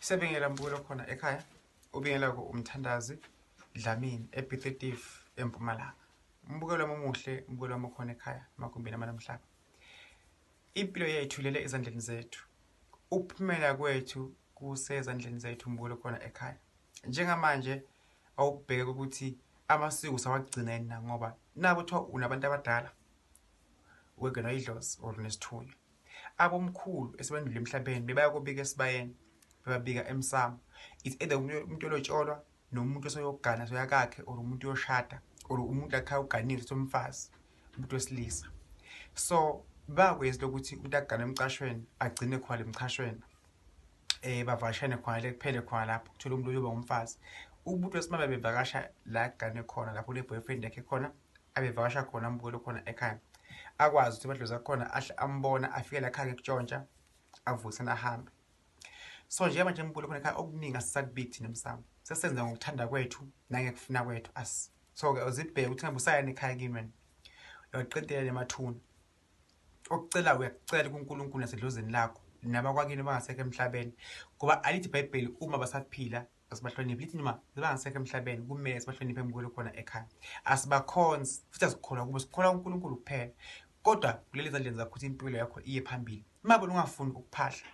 Sebengela mbukelo khona ekhaya ubingela ku umthandazi Dlamini eBethlehem eMpumalanga. Umbukelo wami omuhle, umbukelo wami okhona ekhaya emagumbini amanomhlaba. Impilo yethu lele ezandleni zethu. Ukuphumela kwethu kusezandleni zethu umbukelo khona ekhaya. Njengamanje awubheke ukuthi amasiko sawagcina yini na ngoba nabo kuthiwa unabantu abadala ukengenwa idlozi or nesithunywa. Abomkhulu esebendlule emhlabeni bebaya kobika esibayeni bebabika emsamo. It's either umuntu olotsholwa nomuntu osoyogana soyakakhe or umuntu uyoshada or umuntu lakhaya uganile somfazi umuntu wesilisa. So bakwenzi lokuthi umuntu agane emcashweni agcine khona lemchashweni bavakashane khona le kuphele khona lapho kuthola umuntu oyoba umfazi. Umuntu wesimame bevakasha la agane khona lapho le boyfriend yakhe khona abevakasha khona ambukele khona ekhaya akwazi ukuthi amadlozi akhona ahle ambona afike la ekhaya kutshontsha avusane ahambe. So njengoba nje mbukele khona ekhaya okuningi asisakubiki thina emsamo sesenza ngokuthanda kwethu nangekufuna kwethu as so-ke uzibheke ukuthi ngabe usayani ekhaya kini wena uyaqedela emathuna okucela uyakucela kuNkulunkulu nasedlozini lakho nabakwakini bangasekho emhlabeni ngoba alithi iBhayibheli uma basaphila asibahloniphe lithi noma bangasekho emhlabeni kumele sibahloniphe embukelo khona ekhaya asibakhonzi futhi asikholwa kubo sikholwa uNkulunkulu kuphela kodwa kuleli zandleni zakho ukuthi impilo yakho iye phambili uma bona ungafuni ukuphahla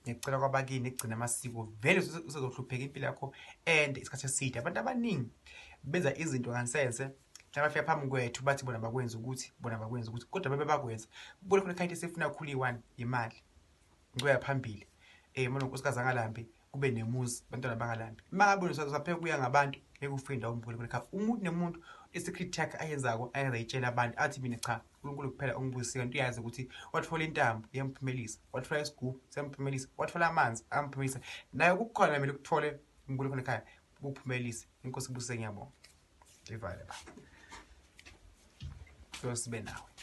ngiyacela kwabakini ekugcina amasiko vele usezohlupheka impilo yakho and isikhathi eside abantu abaningi benza izinto ngansense mhlawumbe bafika phambi kwethu bathi bona bakwenza ukuthi bona bakwenza ukuthi kodwa bebe bakwenza kubona khona ekhaya esifuna kakhulu iyi-one imali ngizoya phambili um unonkosikazi angalambi kube nemuzi abantwana bangalambi uma ngabe usapheka kuya ngabantu ngeke ufike ndawo mbukele khona ekhaya umuntu nemuntu i-secret yakhe ayenzako ayenza itshela abantu athi mina cha uNkulunkulu kuphela ongibusisile kanti uyazi ukuthi wathola intambo iyamuphumelisa wathola isigubhu siyamphumelisa wathola amanzi amphumelisa naye kukhona kumele ukuthole uNkulunkulu khona ekhaya ukuphumelise inkosi ibusise ngiyabonga ngivale ba so sibe nawe.